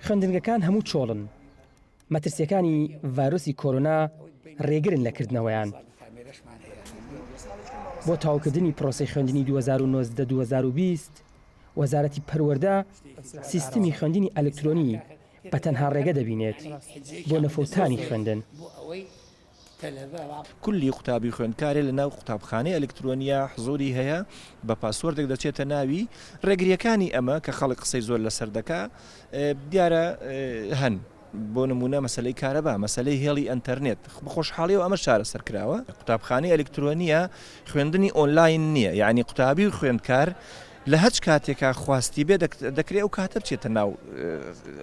خوێندنگەکان هەموو چۆڵن، مەترسییەکانی ڤایرۆسی کۆرۆنا رێگرن لە کردنەوەیان. بۆ تەواوکردنی پرۆسەی خوێندنی 2019 2020، وەزارەتی پەروەردە سیستمی خوێندنی ئەلکترۆنی بە تەنها رێگە دەبینێت بۆ نەفەوتانی خوێندن. کولی قوتابی خوێندکارێ لە ناو قوتابخانەی ئەلکترۆنیە حزوری هەیە بە پاسۆردێک دەچێتە ناوی ڕێگریەکانی ئەمە کە خەڵک قسەی زۆر لەسەر دەکا دیارە هەن بۆ نمونە مەسلەی کارەبا مەسلەی هێڵی ئەتەرنێت بەخۆشحاڵیەوە ئەمە چارەسەر کراوە قوتابخانەی ئەلکترۆنیە خوێندنی ئۆنلاین نییە یعنی قوتابی و خوێندکار لە هەچ کاتێکا خواستی بێ دەکرێ ئەو کاتە بچێتە ناو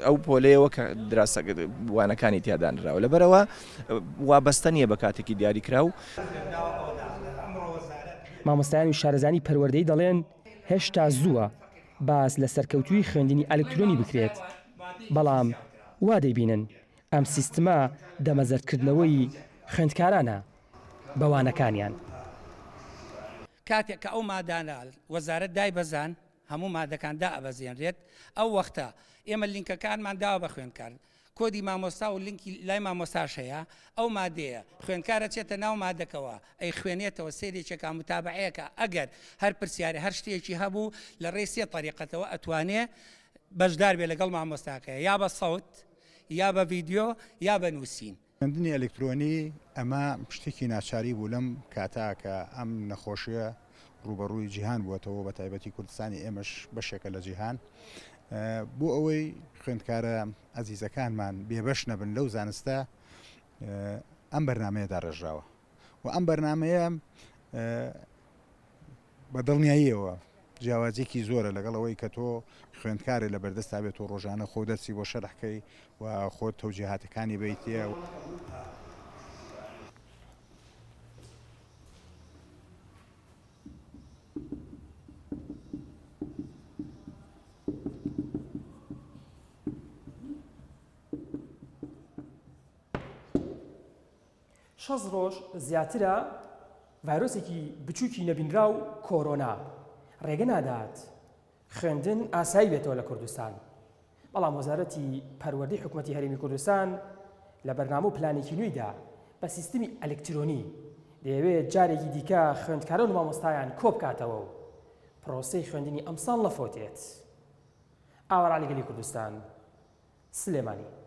ئەو پۆلەیەوە کە دراسە وانەکانی تیا دانراوە لەبەرەوە وابەستە نییە بە کاتێکی دیاریکراو. مامۆستایان و شارەزانی پەروەردەیی دەڵێن، هێشتا زووە باس لە سەرکەوتوویی خوێندنی ئەلکترۆنی بکرێت، بەڵام وا دەیبینن ئەم سیستمە دەمەزەردکردنەوەی خوێندکارانە بە وانەکانیان. کاتێک کە ئەو مادانە وەزارەت دایبەزان هەموو مادەکان دائەبەزێنرێت ئەو وەختە ئێمە لینکەکانمان داوە بە خوێندکار کۆدی مامۆستا و لینکی لای مامۆستاش هەیە ئەو مادەیە خوێندکار ئەچێتە ناو مادەکەوە ئەیخوێنێتەوە سەیرێکێکا متابەعەیەکا ئەگەر هەر پرسیارێ هەر شتێکی هەبوو لە ڕێی سێ تەریقەتەوە ئەتوانێ بەشدار بێ لەگەڵ مامۆستاکەی یا بە سەوت یا بە ڤیدیۆ یا بە نووسین. خوێندنی ئەلکترۆنی ئەمە شتێکی ناچاری بوو لەم کاتە کە ئەم نەخۆشیە ڕووبەڕووی جیهان بووەتەوە بە تایبەتی کوردستانی ئێمەش بەشێکە لە جیهان بۆ ئەوەی خوێندکارە ئەزیزەکانمان بێبەش نەبن لەو زانستە ئەم بەرنمەیە داڕێژراوە و ئەم بەرنمەیە بە دڵنیاییەوە جیاوازیەکی زۆرە لەگەڵ ئەوەی کە تۆ خوێندکارێ لە بەردەستا بێت و ڕۆژانە خۆ دەرسی بۆ شەرح کەی و خۆت تەوجیهاتەکانی بەیتێ. 60 ڕۆژ زیاترە ڤایرۆسێکی بچووکی نەبینراو کۆرۆنا ڕێگە نادات خوێندن ئاسایی بێتەوە لە کوردستان بەڵام وەزارەتی پەروەردەی حکوومەتی هەرێمی کوردستان لە بەرنامە و پلانێکی نوێیدا بە سیستمی ئەلکترۆنی دەیەوێت جارێکی دیکە خوێندکاران و مامۆستایان کۆبکاتەوە و پرۆسەی خوێندنی ئەمساڵ نەفەوتێت. ئاوارە عەلی گەلی کوردستان، سلێمانی.